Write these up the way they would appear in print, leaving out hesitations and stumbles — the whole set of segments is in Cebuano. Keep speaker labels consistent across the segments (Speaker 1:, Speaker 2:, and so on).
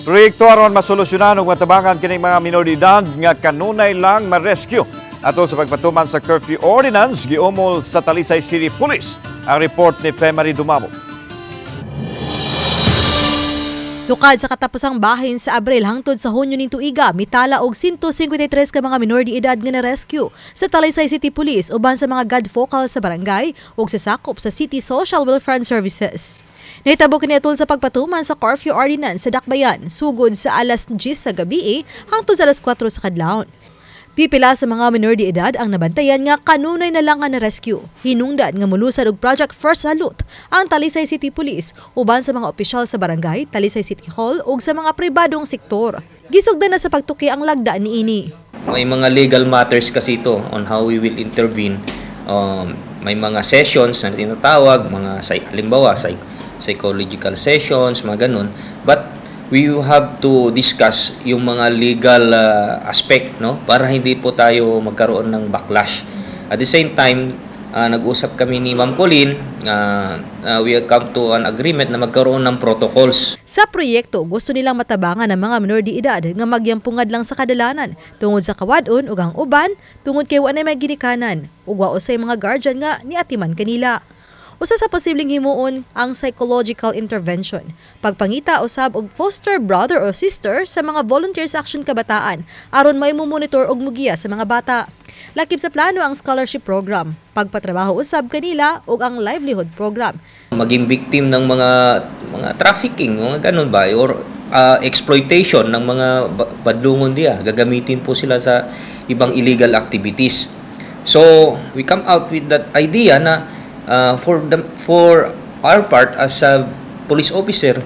Speaker 1: Proyekto aron masolusyonan ug matabangan kining mga minor de edad nga kanunay lang ma-rescue atol sa pagpatuman sa curfew ordinance, giumol sa Talisay City Police. Ang report ni Femary Dumabo.
Speaker 2: Sukad sa katapusang bahin sa Abril hangtod sa Hunyo ning tuiga, mitala og 153 ka mga minor de edad nga na-rescue sa Talisay City Police uban sa mga God focal sa barangay ug sa sakop sa City Social Welfare and Services. Nahitabo kini atol sa pagpatuman sa curfew ordinance sa Dakbayan sugod sa alas 10 sa gabi hangtod sa alas 4 sa kadlawon. Pipila sa mga minor de edad ang nabantayan nga kanunay na lang nga na-rescue. Hinungdan nga mulusad og Project First Salute ang Talisay City Police uban sa mga opisyal sa barangay, Talisay City Hall ug sa mga pribadong sektor. Gisugdan na sa pagtuki ang lagda niini.
Speaker 3: May mga legal matters kasi ito on how we will intervene. May mga sessions na tinatawag, mga halimbawa psychological sessions, mga ganun. But we have to discuss yung mga legal aspect, no, para hindi po tayo magkaroon ng backlash. At the same time, nag-usap kami ni Ma'am Colleen, we have come to an agreement na magkaroon ng protocols.
Speaker 2: Sa proyekto, gusto nilang matabangan ang mga minor de edad nga magyampungad lang sa kadalanan tungod sa kawadon ug ang uban tungod kay wa nay may ginikanan ug wa usay mga guardian nga niatiman kanila. Usa sa posibleng himuon ang psychological intervention, pagpangita usab og foster brother or sister sa mga volunteers Action Kabataan aron may monitor og mugiya sa mga bata. Lakip sa plano ang scholarship program, pagpatrabaho usab kanila ug ang livelihood program.
Speaker 3: Maging victim ng mga trafficking, mga ganun ba, or exploitation ng mga badlungon diya. Gagamitin po sila sa ibang illegal activities. So, we come out with that idea na for our part as a police officer,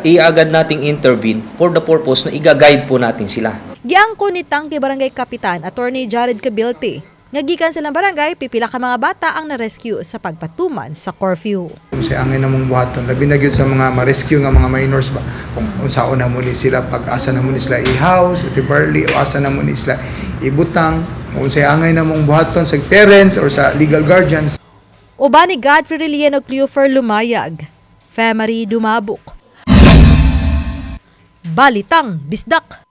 Speaker 3: iagad nating intervene for the purpose na iga-guide po natin sila.
Speaker 2: Giangko ni Tangke Barangay Kapitan Attorney Jared Cabilte nga gikan sa barangay, pipila ka mga bata ang na-rescue sa pagpatuman sa curfew.
Speaker 4: Kung sa angay namong buhaton, labi na gyud sa mga ma-rescue nga mga minors ba, kung unsaon na mo ni sila, pag-asa na mo ni sila i-house, iti barley, o asa na mo ni sila ibutang, kung unsay angay namong buhaton sa parents or sa legal guardians.
Speaker 2: Uban ni Godfrey Relian og Cleofer Lumayag. Femary Dumabok. Balitang Bisdak.